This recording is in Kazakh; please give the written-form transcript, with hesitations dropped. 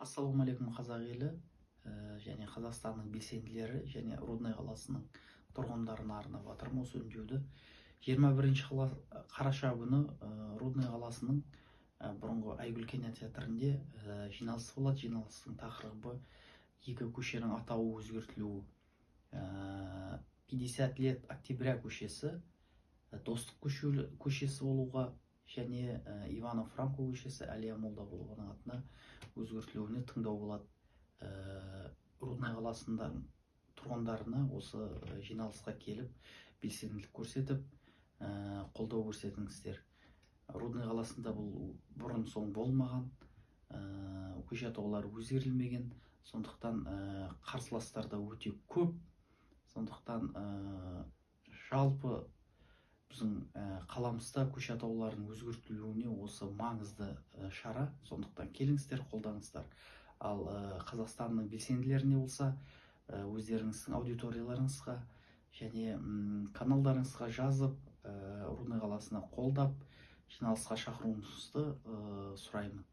Ассалаумағалейкум, қазақ елі және Қазақстанның белсенділері және Рудный қаласының тұрғындарына арнап жатырмын осы үндеуді. 21 қараша күні Рудный қаласының бұрынғы Айгүл кинотеатрінде жиналыс болады. Жиналыстың тақырыбы: екі көшенің атауы өзгертілуі. 50 лет Октября көшесі Достық көшесі болуға және Ивана Франко көшесі Әлия Молдағұлованың атына өзгертілуіне тыңдау болады. Рудный қаласында тұрғындарына осы жиналысқа келіп, белсенділік көрсетіп, қолдау көрсетіңіздер. Рудный қаласында бұл бұрын соң болмаған, көше атаулары өзгерілмеген, сондықтан қарсыластар да өте көп. Сондықтан жалпы біздің қаламызда көше атауларының өзгертілуіне осы маңызды шара, сондықтан келіңіздер, қолдаңыздар. Ал Қазақстанның белсенділеріне болса, өздеріңіздің аудиторияларыңызға және каналдарыңызға жазып, Рудный қаласына қолдап, жиналысқа шақыруыңызды сұраймын.